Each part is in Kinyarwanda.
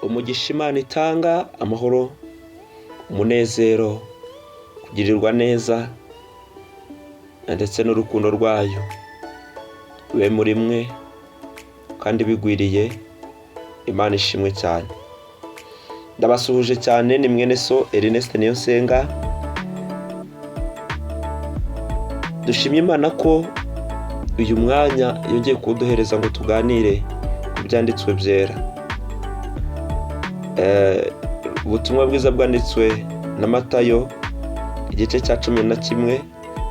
Umugisha Imana itanga, amahoro, umunezero, kugirirwa neza ndetse n'urukundo rwayo bibe muri mwe kandi bigwiriye. Imana ishimwe cyane. Ndabasuhuje cyane, ni mwene so Ernest Niyonsenga. Dushimye Imana ko uyu mwanya yongeye kuwuduhereza ngo tuganire ku byanditswe byera. Ubutumwa bwiza bwanditswe na Matayo igice cya 11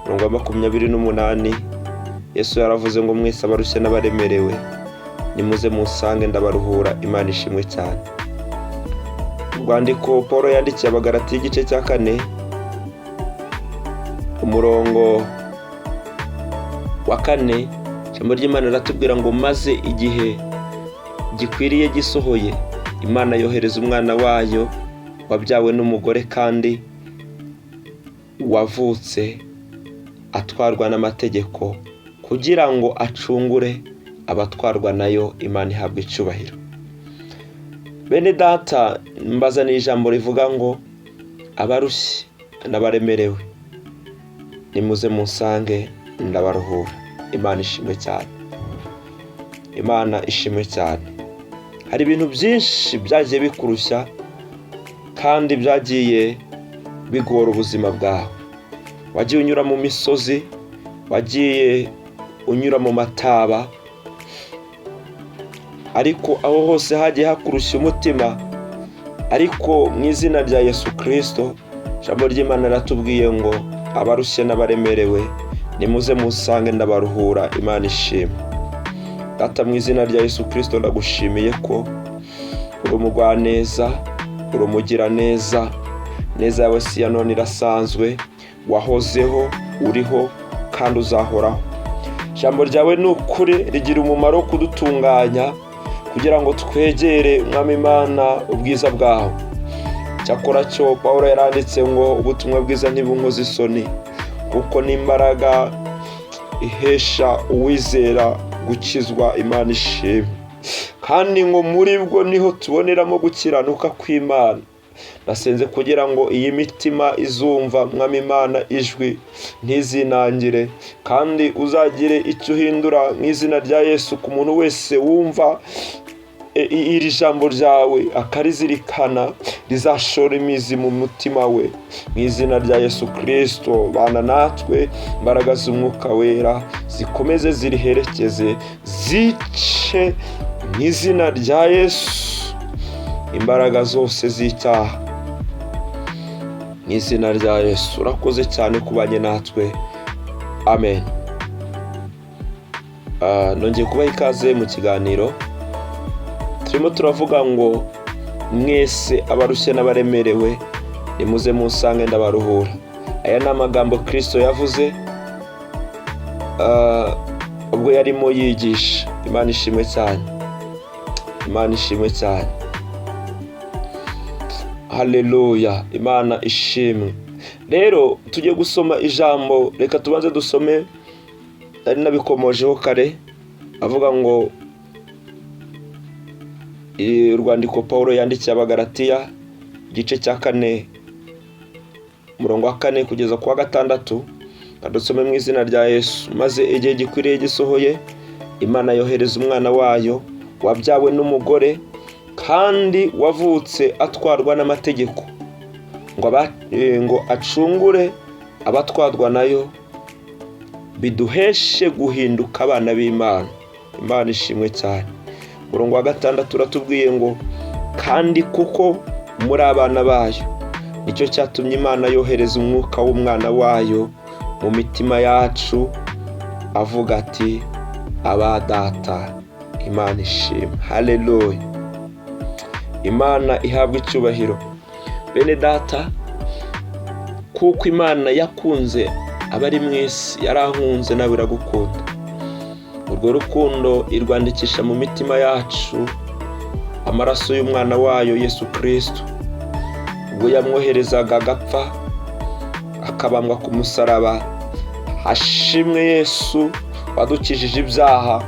umurongo wa 28. Yesu yaravuze ngo mwese abarushye n'abaremerewe nimuze munsange ndabaruhura. Imana ishimwe cyane. Urwandiko Paul yandikiye Abagalatiya igice cya 4 umurongo wa 4, ijambo ry'Imana riratubwira ngo maze igihe gikwiriye gisohoye, Imana yohereza umwana wayo wabyawe n'umugore kandi wavutse atwarwa n'amategeko, kugira ngo acungure abatwarwa nayo. Imana ihabwa icyubahiro. Bene data, mbazaniye ijambo rivuga ngo abarushye n'abaremerewe nimuze munsange ndabaruhura. Imana ishimwe cyane. Imana ishimwe cyane. Hari ibintu byinshi byagiye bikurushya kandi byagiye bigora ubuzima bwawe. Wagiye unyura mu misozi, wagiye unyura mu mataba, ariko aho hose hagiye hakurushya umutima. Ariko mu izina rya Yesu Kristo, ijambo ry'Imana riratubwiye ngo abarushye n'abaremerewe nimuze musange ndabaruhura. Imana ishimwe. Data, mu izina rya Yesu Kristo ndagushimiye ko uri umugwaneza, uri umugiraneza. Neza yawe si iya none, irasanzwe, wahozeho, uriho kandi uzahoraho. Ijambo ryawe ni ukuri, rigira umumaro wo kudutunganya kugira ngo twegere Mwami Imana ubwiza bwawe. Cyakora cyo Paul yaranditse ngo ubutumwa bwiza ntibunkoze isoni, kuko n'imbaraga ihesha uwizera gukizwa. Imana ishimwe. Kandi ngo muri bwo niho tuboneramo gukiranuka kw'Imana. Ndasenze kugira ngo iyi mitima izumva Mwami Imana ijwi ntizinangire, kandi uzagire icyo uhindura mu izina rya Yesu ku muntu wese wumva iri jambo ryawe akarizirikana, rizashora imizi mu mutima we mu izina rya Yesu Kristo. Bana natwe, imbaraga z'umwuka wera zikomeze ziriherekeze, zice mu izina rya Yesu imbaraga zose z'icyaha mu izina rya Yesu. Urakoze cyane kubanye natwe, amen. Nongeye kubaha ikaze mu kiganiro. Turimo turavuga ngo mwese abarushye n'abaremerewe nimuze munsange ndabaruhura. Aya ni amagambo Kristo yavuze ubwo yarimo yigisha. Imana ishimwe cyane. Imana ishimwe cyane. Haleluya, Imana ishimwe. Rero tujye gusoma ijambo, reka tubanze dusome, nari nabikomojeho kare, avuga ngo urwandiko Paul yandikiye Abagalatiya igice cya 4 umurongo wa 4 kugeza ku wa 6. Kadusome mu izina rya Yesu. Maze igihe gikwiriye gisohoye, Imana yohereza umwana wayo wabyawe n'umugore kandi wavutse atwarwa n'amategeko, ngo acungure abatwarwa nayo, biduheshe guhinduka abana b'Imana. Imana ishimwe cyane. Umurongo wa 6 uratubwiye ngo kandi kuko muri abana bayo, nicyo cyatumye Imana yohereza umwuka w'umwana wayo mu mitima yacu, avuga ati aba data. Imana ishimwe. Haleluya, Imana ihabwa icyubahiro. Bene data, kuko Imana yakunze abari mu isi, yarankunze nawe iragukunda. Urwo rukundo irwandikisha mu mitima yacu amaraso y'umwana wayo Yesu Kristo, ubwo yamwoherezaga agapfa akabambwa ku musaraba. Hashimwe Yesu wadukijije ibyaha.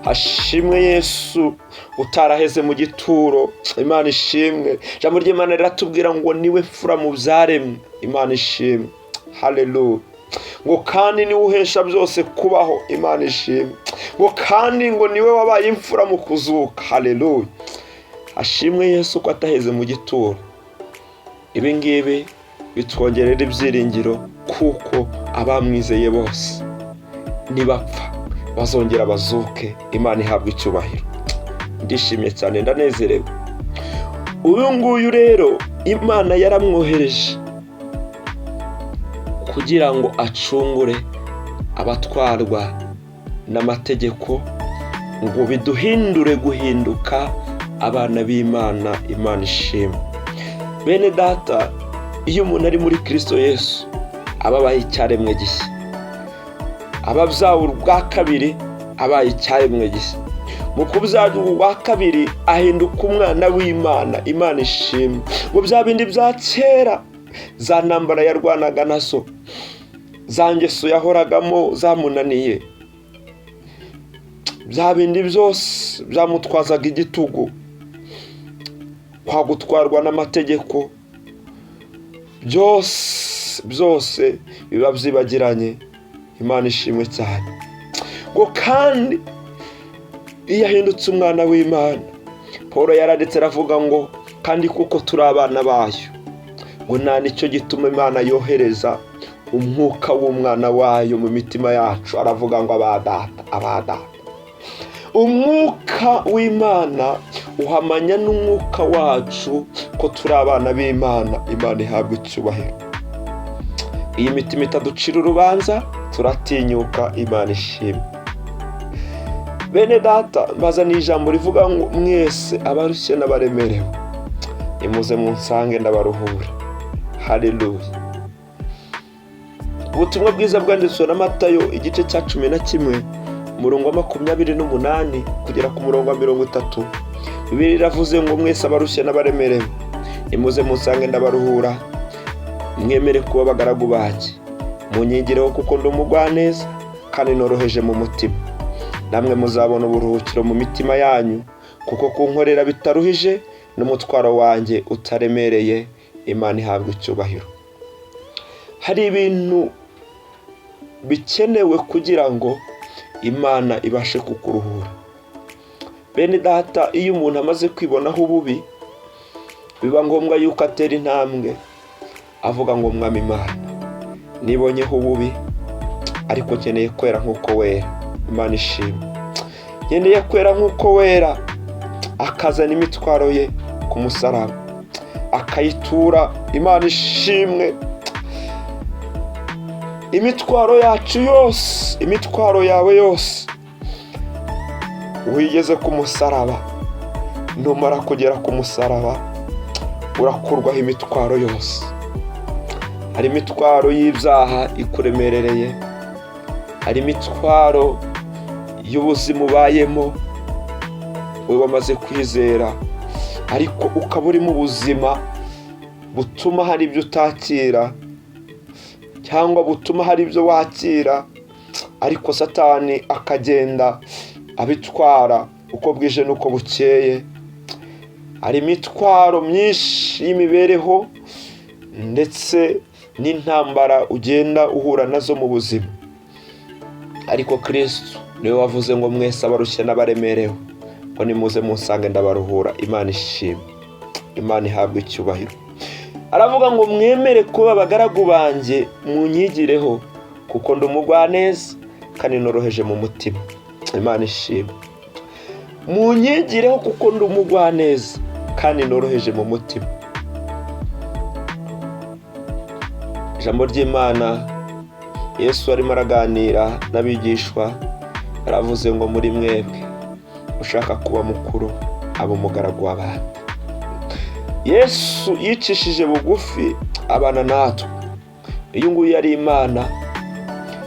Hashimwe Yesu utaraheze mu gituro. Imana ishimwe. Ijambo ry'Imana riratubwira ngo niwe mfura mu byaremwe. Imana ishimwe, haleluya. Ngo kandi niwe uhesha byose kubaho. Imana ishimwe. Ngo kandi ngo niwe wabaye imfura mu kuzuka. Haleluya. Hashimwe Yesu ko ataheze mu gituro. Ibi ngibi bitwongerera ibyiringiro, kuko abamwizeye bose nibapfa bazongera bazuke. Imana ihabwa icyubahiro. Ndishimye cyane, ndanezerewe. Uyu nguyu rero Imana yaramwohereje kugira ngo acungure abatwarwa n'amategeko, ngo biduhindure guhinduka abana b'Imana. Imana ishimwe. Bene data, iyo umuntu ari muri Kristo Yesu aba abaye icyaremwe gishya, aba abyawe ubwa kabiri, abaye icyaremwe gishya. Mu kubyara ubwa kabiri ahinduka umwana w'Imana. Imana ishimwe. Ngo bya bindi bya kera, za ntambara yarwanaga nazo, za ngeso yahoragamo zamunaniye, bya bindi byose byamutwazaga igitugu, kwa gutwarwa n'amategeko, byose byose biba byibagiranye. Imana ishimwe cyane. Ngo kandi iyo ahindutse umwana w'Imana, Paul yaranditse aravuga ngo kandi kuko turi abana bayo, ngo nta nicyo gituma Imana yohereza umwuka w'umwana wayo mu mitima yacu. Aravuga ngo abadata, abadata. Umwuka w'Imana uhamanya n'umwuka wacu ko turi abana b'Imana. Imana ihabwa icyubahiro. Iyi mitima itaducira urubanza, turatinyuka. Imana ishimwe. Bene data, mbazaniye ijambo rivuga ngo mwese abarushye n'abaremerewe nimuze munsange ndabaruhura. Haleluya. Ubutumwa bwiza bwanditswe na Matayo, igice cya 11, umurongo wa 28 kugera ku murongo wa 30. Bibiliya iravuze ngo mwese abarushye n'abaremerewe nimuze munsange ndabaruhura. Mwemere kuba abagaragu banjye, munyigireho kuko ndi umugwaneza kandi noroheje mu mutima, namwe muzabona uburuhukiro mu mitima yanyu, kuko kunkorera bitaruhije n'umutwaro wanjye utaremereye. Imana ihabwa icyubahiro. Hari ibintu bikenewe kugira ngo Imana ibashe kukuruhura. Bene data, iyo umuntu amaze kwibonaho ububi, biba ngombwa yuko atera intambwe avuga ngo Mwami Imana, nibonyeho ububi, ariko nkeneye kwera nk'uko wera. Imana ishimwe. Nkeneye kwera nk'uko wera. Akazana imitwaro ye ku musaraba akayitura. Imana ishimwe. Imitwaro yacu yose, imitwaro yawe yose wigeze ku musaraba, numara kugera ku musaraba urakurwaho imitwaro yose. Hari imitwaro y'ibyaha ikuremerereye, hari imitwaro y'ubuzima ubayemo wowe wamaze kwizera, ariko ukaba uri mu buzima butuma hari ibyo utakira, cyangwa butuma hari ibyo wakira, ariko Satani akagenda abitwara uko bwije n'uko bukeye. Hari imitwaro myinshi y'imibereho ndetse n'intambara ugenda uhura nazo mu buzima, ariko Kristo niwe wavuze ngo mwese abarushye n'abaremerewe, ngo nimuze munsange ndabaruhura. Imana ishimwe. Imana ihabwa icyubahiro. Aravuga ngo mwemere kuba abagaragu banjye, munyigireho kuko ndi umugwaneza kandi noroheje mu mutima. Imana ishimwe. Munyigireho kuko ndi umugwaneza kandi noroheje mu mutima. Ijambo ry'Imana, Yesu arimo araganira n'abigishwa, yaravuze ngo muri mwebwe ushaka kuba mukuru aba umugaragu w'abandi. Yesu yicishije bugufi abana natwe. Uyu nguyu yari Imana,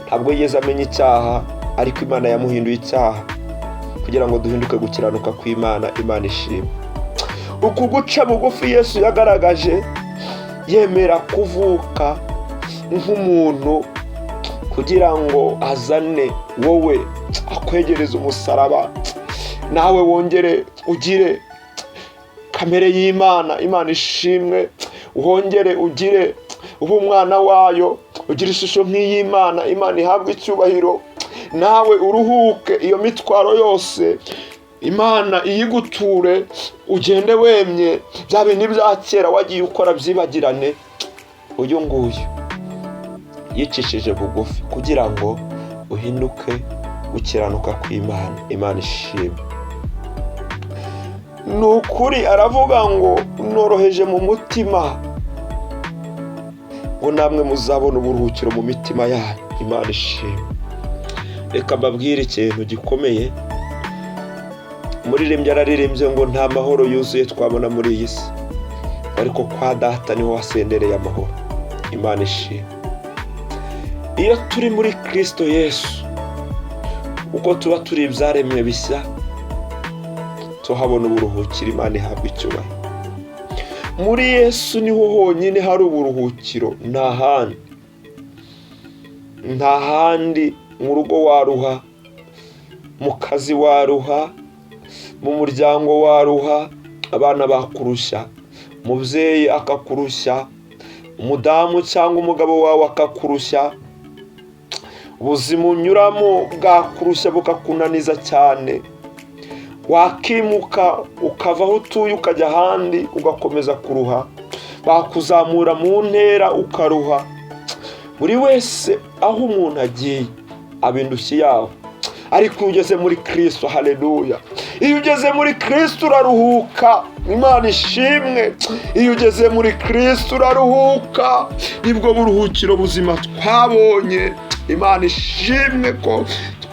ntabwo yigeze amenya icyaha, ariko Imana yamuhinduye icyaha kugira ngo duhinduke gukiranuka kw'Imana. Imana ishimwe. Uku guca bugufi Yesu yagaragaje, yemera kuvuka nk'umuntu kugira ngo azane wowe, Akwegereza umusaraba, nawe wongere ugire kamere y'Imana. Imana ishimwe. Wongere ugire ube umwana wayo, ugire ishusho nk'iy'Imana. Imana ihabwe icyubahiro. Nawe uruhuke iyo mitwaro yose, Imana iyiguture, ugende wemye. Bya bintu bya kera wagiye ukora byibagirane. Uyu nguyu yicishije bugufi kugira ngo uhinduke gukiranuka kw'Imana. Imana ishimwe. Ni ukuri aravuga ngo noroheje mu mutima, ngo namwe muzabona uburuhukiro mu mitima yanyu. Imana ishimwe. Reka mbabwire ikintu gikomeye. Umuririmbyi araririmbye ngo nta mahoro yuzuye twabona muri iyi si, ariko kwa Data niho wasendereye amahoro. Imana ishimwe. Iyo turi muri Kristo Yesu, uko tuba turi ibyaremwe bishya, tuhabona uburuhukiro. Imana ihabwa icyubahiro. Muri Yesu niho honyine hari uburuhukiro, nta handi, nta handi. Mu rugo waruha, mu kazi waruha, mu muryango waruha, abana bakurushya, umubyeyi akakurushya, umudamu cyangwa umugabo wawe akakurushya, ubuzima unyuramo bwakurushya bukakunaniza cyane. Wakimuka ukava aho utuye ukajya ahandi, ugakomeza kuruha, bakuzamura mu ntera ukaruha. Buri wese aho umuntu agiye aba indushyi yaho. Ariko iyo ugeze muri Kristo, haleluya, iyo ugeze muri Kristo uraruhuka. Imana ishimwe. Iyo ugeze muri Kristo uraruhuka, nibwo buruhukiro buzima twabonye. Imana ishimwe ko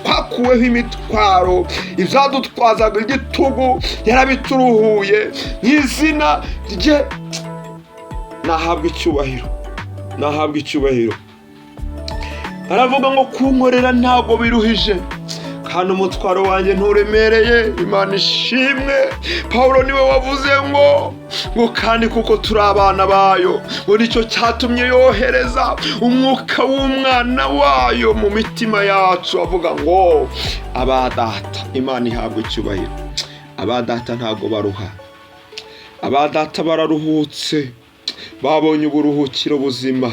twakuweho imitwaro, ibyadutwazaga igitugu yarabituruhuye. Mu izina rye nahabwa icyubahiro, nahabwa icyubahiro. Aravuga ngo kunkorera ntabwo biruhije, kandi umutwaro wanjye nturemereye. Imana ishimwe. Pawulo niwe wavuze ngo kandi kuko turi abana bayo, ngo nicyo cyatumye yohereza umwuka w'umwana wayo mu mitima yacu, avuga ngo aba Data. Imana ihabwa icyubahiro. Aba Data ntabwo baruha, aba Data bararuhutse, babonye uburuhukiro buzima,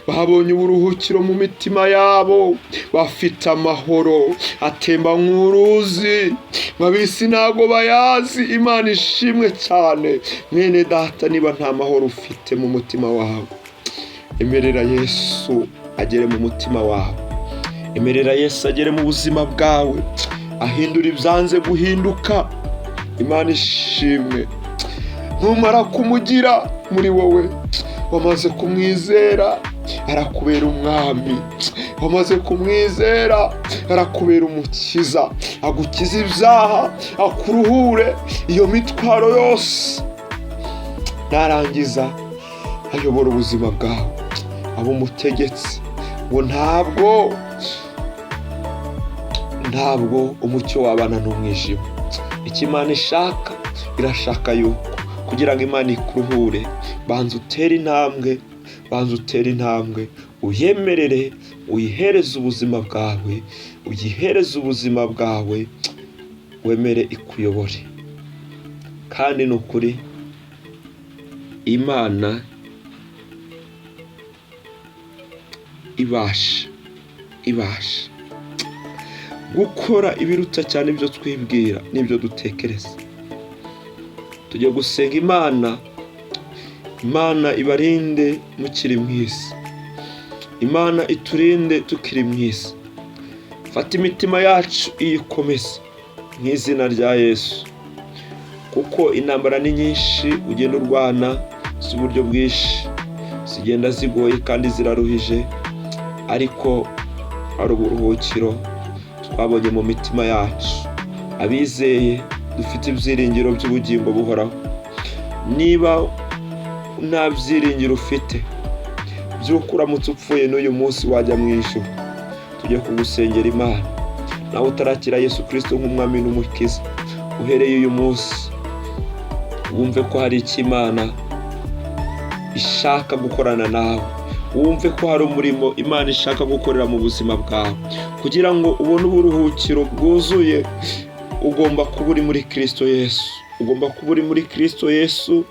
babonye uburuhukiro mu mitima yabo, bafite amahoro atemba nk'uruzi, ab'isi ntabwo bayazi. Imana ishimwe cyane. Mwene Data, niba nta mahoro ufite mu mutima wawe, emerera Yesu agere mu mutima wawe, emerera Yesu agere mu buzima bwawe, ahindura ibyanze guhinduka. Imana ishimwe. Numara kumugira muri wowe, wamaze kumwizera, arakubera umwami. Wamaze kumwizera, arakubera umukiza, agukiza ibyaha, akuruhure iyo mitwaro yose. Narangiza ayobora ubuzima bwawe, aba umutegetsi. Ngo ntabwo umucyo wabana n'umwijima. Icyo Imana ishaka, irashaka yuko kugira ngo Imana ikuruhure, banza utere intambwe, banza utere intambwe, uyemerere, uyihereze ubuzima bwawe, uyihereze ubuzima bwawe, wemere ikuyobore. Kandi ni ukuri Imana ibasha gukora ibiruta cyane ibyo twibwira n'ibyo dutekereza. Tujye gusenga Imana. Imana ibarinde mukiri mu isi, Imana iturinde tukiri mu isi. Fata imitima yacu iyikomeze mu izina rya Yesu, kuko intambara ni nyinshi ugenda urwana z'uburyo bwinshi, zigenda zigoye kandi ziraruhije, ariko hari uburuhukiro twabonye mu mitima yacu. Abizeye dufite ibyiringiro by'ubugingo buhoraho. Niba nta byiringiro ufite by'uko uramutse upfuye n'uyu munsi wajya mu ijuru, tujye kugusengera Imana. Nawe utarakira Yesu Kirisito nk'umwami n'umukiza, uhereye uyu munsi wumve ko hari icyo Imana ishaka gukorana nawe. Wumve ko hari umurimo Imana ishaka gukorera mu buzima bwawe. Kugira ngo ubone uburuhukiro bwuzuye, ugomba kuba uri muri Kirisito Yesu. Ugomba kuba uri muri Kirisito Yesu,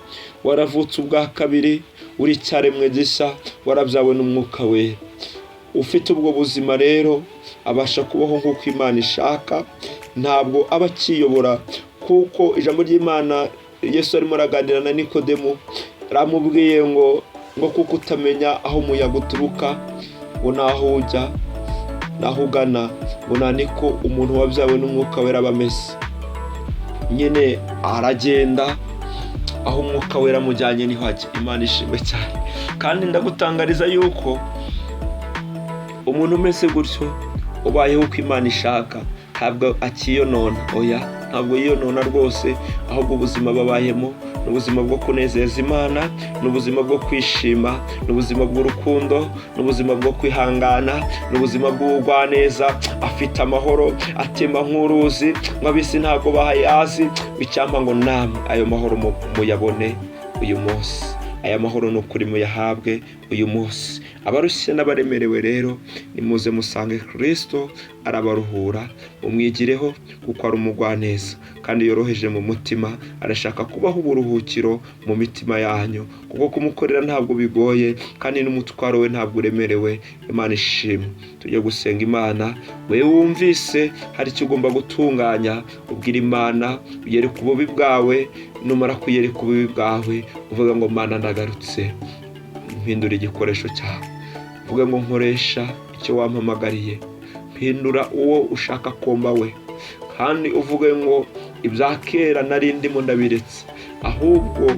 waravutse ubwa kabiri, uri icyaremwe gishya, warabyawe n'Umwuka Wera. Ufite ubwo buzima rero abasha kubaho nk'uko Imana ishaka, ntabwo aba akiyobora, kuko ijambo ry'Imana, Yesu arimo araganira na Nikodemu, aramubwiye ngo kuko utamenya aho umuyaga uturuka, ngo naho ujya, naho ugana, ngo nta niko umuntu wabyawe n'Umwuka Wera aba ameze. Nyine aragenda aho Umwuka Wera amujyanye niho ajya. Imana ishimwe cyane. Kandi ndagutangariza yuko umuntu umeze gutyo, ubayeho uko Imana ishaka, ntabwo akiyonona. Oya, ntabwo yiyonona rwose, ahubwo ubuzima babayemo ni ubuzima bwo kunezeza Imana, ni ubuzima bwo kwishima, ni ubuzima bw'urukundo, ni ubuzima bwo kwihangana, ni ubuzima bw'ubugwaneza. Afite amahoro atemba nk'uruzi, ngo ab'isi ntabwo bayazi. Icyampa ngo namwe ayo mahoro muyabone uyu munsi. Aya mahoro ni ukuri muyahabwe uyu munsi. Abarushye n'abaremerewe rero, nimuze musange Kirisito, arabaruhura. Mumwigireho kuko ari umugwaneza kandi yoroheje mu mutima. Arashaka kubaha uburuhukiro mu mitima yanyu, kuko kumukorera ntabwo bigoye kandi n'umutwaro we ntabwo uremerewe. Imana ishimwe. Tujye gusenga Imana. We wumvise hari icyo ugomba gutunganya, ubwira Imana, uyereka ububi bwawe. Numara kuyereka ububi bwawe, uvuga ngo: "Mana, ndagarutse, mpindura igikoresho cyawe." Uvuge ngo: "Nkoresha icyo wampamagariye, mpindura uwo ushaka komba we." Kandi uvuge ngo: "Ibya kera nari ndimo ndabiretse, ahubwo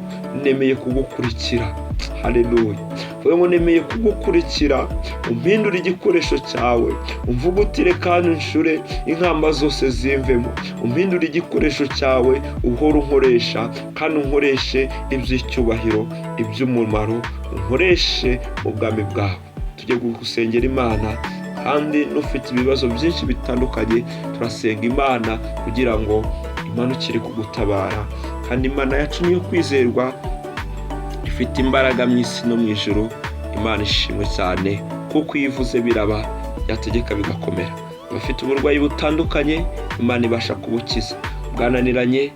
nemeye kugukurikira." Haleluya! Uvuge ngo: "Nemeye kugukurikira, umpindure igikoresho cyawe, umvugutire kandi unshure inkamba zose zimvemo, umpindure igikoresho cyawe, uhora unkoresha, kandi unkoreshe iby'icyubahiro, iby'umumaro, unkoreshe mu bwami bwawe." Tujye gusengera Imana. Kandi n'ufite ibibazo byinshi bitandukanye, turasenga Imana kugira ngo imanukire kugutabara. Kandi Imana yacu niyo kwizerwa, ifite imbaraga mu isi no mu ijuru. Imana ishimwe cyane, kuko iyo ivuze biraba, yategeka bigakomera. Abafite uburwayi butandukanye, Imana ibasha kubukiza. Bwananiranye,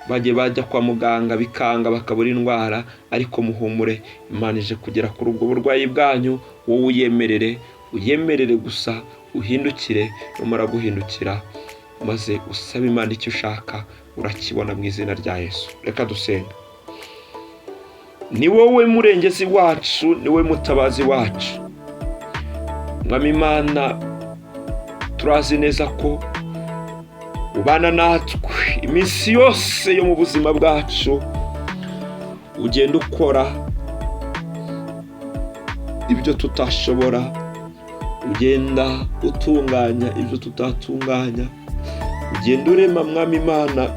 bagiye bajya kwa muganga bikanga, bakabura indwara, ariko muhumure, Imana ije kugera kuri ubwo burwayi bwanyu. Wowe uyemerere, uyemerere gusa uhindukire. Numara guhindukira maze usabe Imana icyo ushaka, urakibona mu izina rya Yesu. Reka dusenga. Ni wowe murengezi wacu, ni wowe mutabazi wacu, Mwami Imana. Turazi neza ko ubana natwe iminsi yose yo mu buzima bwacu, ugenda ukora ibyo tutashobora, ugenda utunganya ibyo tutatunganya, ugenda urema, Mwami Imana,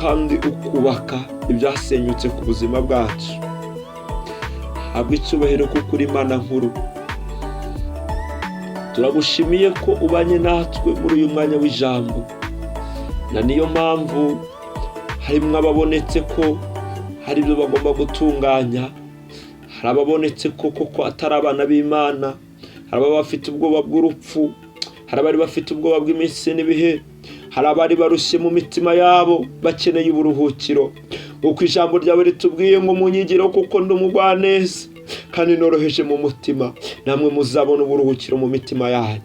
kandi ukubaka ibyasenyutse ku buzima bwacu. Habwa icyubahiro kuko uri Imana nkuru. Turagushimiye ko ubanye natwe muri uyu mwanya w'ijambo, na niyo mpamvu harimo ababonetse ko hari ibyo bagomba gutunganya, hari ababonetse ko koko atari abana b'Imana, hari ababa bafite ubwoba bw'urupfu, hari abari bafite ubwoba bw'iminsi n'ibihe, hari abari barushye mu mitima yabo bakeneye uburuhukiro. Kuko ijambo ryawe ritubwiye ngo: "Munyigireho kuko ndi umugwaneza kandi noroheje mu mutima, namwe muzabona uburuhukiro mu mitima yanyu."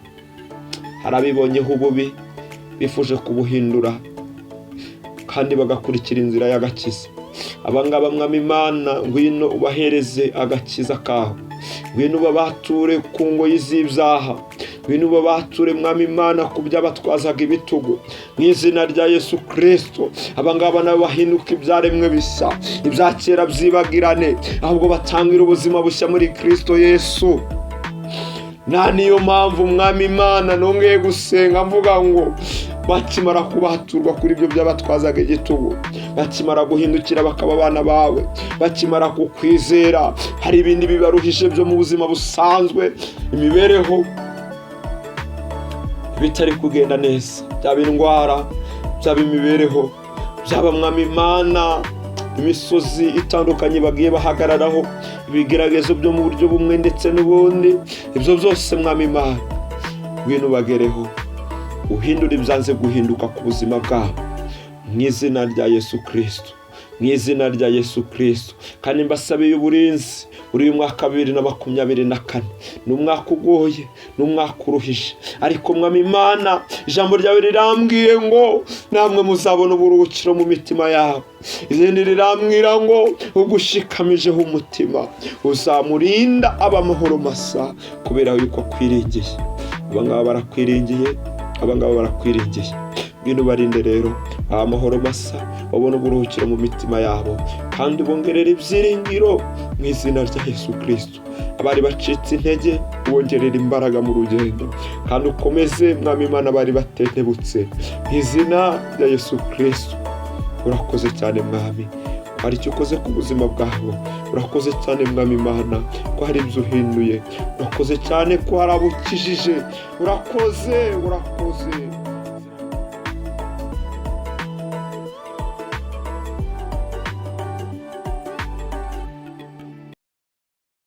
Hari abibonyeho ububi bifuje kubuhindura kandi bagakurikira inzira y'agakiza. Abangaba, Mwami Imana, ngwino ubahereze agakiza kawe, ngwino ubabature ku ngoyi z'ibyaha, ngwino ubabature, Mwami Imana, ku by'abatwazaga ibitugu, mu izina rya Yesu Kirisito. Abangaba nabo bahinduka ibyaremwe bisa, ibya kera byibagirane, ahubwo batangira ubuzima bushya muri Kirisito Yesu. Nta niyo mpamvu, Mwami Imana, nongeye gusenga mvuga ngo bakimara kubaturwa kuri ibyo by'abatwazaga igitugu, bakimara guhindukira bakaba abana bawe, bakimara kukwizera, hari ibindi bibaruhije byo mu buzima busanzwe, imibereho bitari kugenda neza, byaba indwara, byaba imibereho, byaba, Mwami Imana, Imisozi itandukanye bagiye bahagararaho, ibigeragezo byo mu buryo bumwe ndetse n'ubundi, ibyo byose, Mwami Imana, ngwino ubagereho, uhindure ibyanze guhinduka ku buzima bwabo, mu izina rya Yesu Kirisito, mu izina rya Yesu Kirisito. Kandi mbasabiye uburinzi muri uyu mwaka 2024. Ni umwaka ugoye, ni umwaka uruhije, ariko Mwami Imana, ijambo ryawe rirambwiye ngo namwe muzabona uburuhukiro mu mitima yabo. Izindi rirambwira ngo ugushikamijeho umutima uzamurinda aba amahoro masa, kubera yuko akwiringiye. Abangaba barakwiringiye, abangaba barakwiringiye. Ngwino ubarinde rero amahoro masa, babone uburuhukiro mu mitima yabo, kandi bongerere ibyiringiro mu izina rya Yesu Kirisito. Abari bacitse intege, bongerera imbaraga mu rugendo, kandi ukomeze, Mwami Imana, abari batentebutse, mu izina rya Yesu Kirisito. Urakoze cyane, Mwami, ko hari icyo ukoze ku buzima bwabo. Urakoze cyane, Mwami Imana, ko hari ibyo uhinduye. Urakoze cyane ko hari abo ukijije. Urakoze, urakoze.